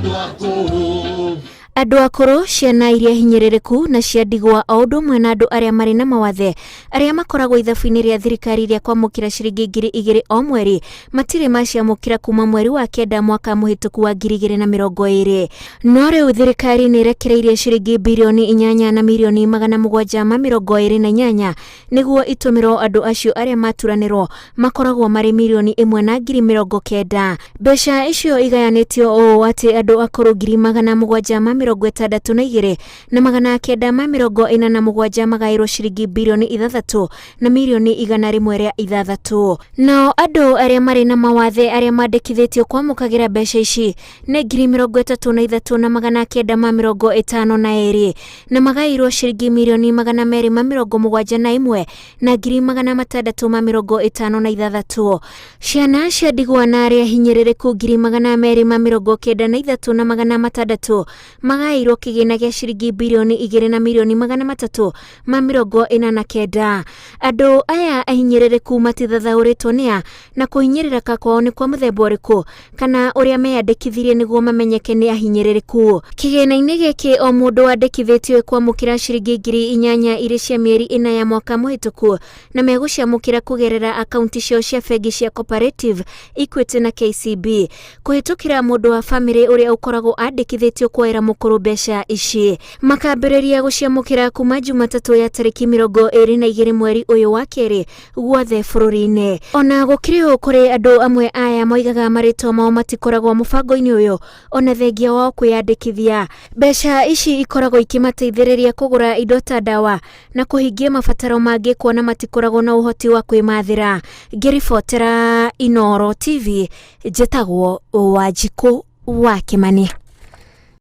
Andũ akũrũ. Andũ akũrũ, ciana iria hinyĩrĩrĩku na cia ndigwa o ũndũ ũmwe na andũ arĩa marĩ na mawathe arĩa makoragwo ithabu-inĩ rĩa thirikari rĩa kwamũkĩra ciringi 2000 o mweri matirĩ maciamũkĩra kuma mweri wa kenda mwaka mũhĩtũku wa 2020. No rĩu thirikari nĩ ĩrekereirie ciringi birioni inyanya na mirioni 728 nĩguo itũmĩrwo andũ acio arĩa maturanĩrwo makoragwo marĩ 1,090,000. Mbeca icio igayanĩtio ũũ atĩ andũ akũrũ 762,987 magaĩrwo ciringi birioni 6 na mirioni 106. Nao andũ arĩa marĩ na mawathe arĩa mandĩkithĩtio kwamũkagĩra mbeca ici nĩ 33,952 na magaĩirwo ciringi mirioni 271 na 656,000. Ciana cia ndigwa na arĩa hinyĩrĩrĩku 293,600 magaĩirwo kĩgĩna gĩa ciringi birioni 2 na mirioni 349. Andũ aya ahinyĩrĩrĩku matithathaũrĩtwo nĩa na kũhinyĩrĩrĩka kwao nĩ kwa mũthemba ũrĩkũ kana ũrĩa meyandĩkithirie nĩguo mamenyeke nĩ ahinyĩrĩrĩku. Kĩgĩna-inĩ gĩkĩ o mũndũ wandĩkithĩtio ekwamũkĩra ciringi 8000 irĩ cia mĩeri ĩna ya mwaka mũhĩtũku na megũciamũkĩra kũgerera akaunti ciao cia bengi cia Cooperative, Equity na KCB kũhĩtũkĩra mũndũ wa famĩlĩ ũrĩa ũkoragwo andĩkithĩtio kuoera mũkũrũ mbeca ici. Makambĩrĩria gũciamũkĩra kuma Jumatatũ ya tarĩki 22 mweri ũyũ wa kerĩ guothe bũrũri-inĩ. Ona gũkĩrĩ ũũ kũrĩ andũ amwe aya moigaga marĩtwa mao matikoragwo mũbango-inĩ ũyũ ona thengia wao kwĩyandĩkithia. Mbeca ici ikoragwo ikĩmateithĩrĩria kũgũra indo ta ndawa na kũhingia mabataro mangĩ kuona matikoragwo na ũhoti wa kwĩmathĩra. Ngĩribotera Inooro TV njĩtagwo Wanjikũ wa Kĩmani.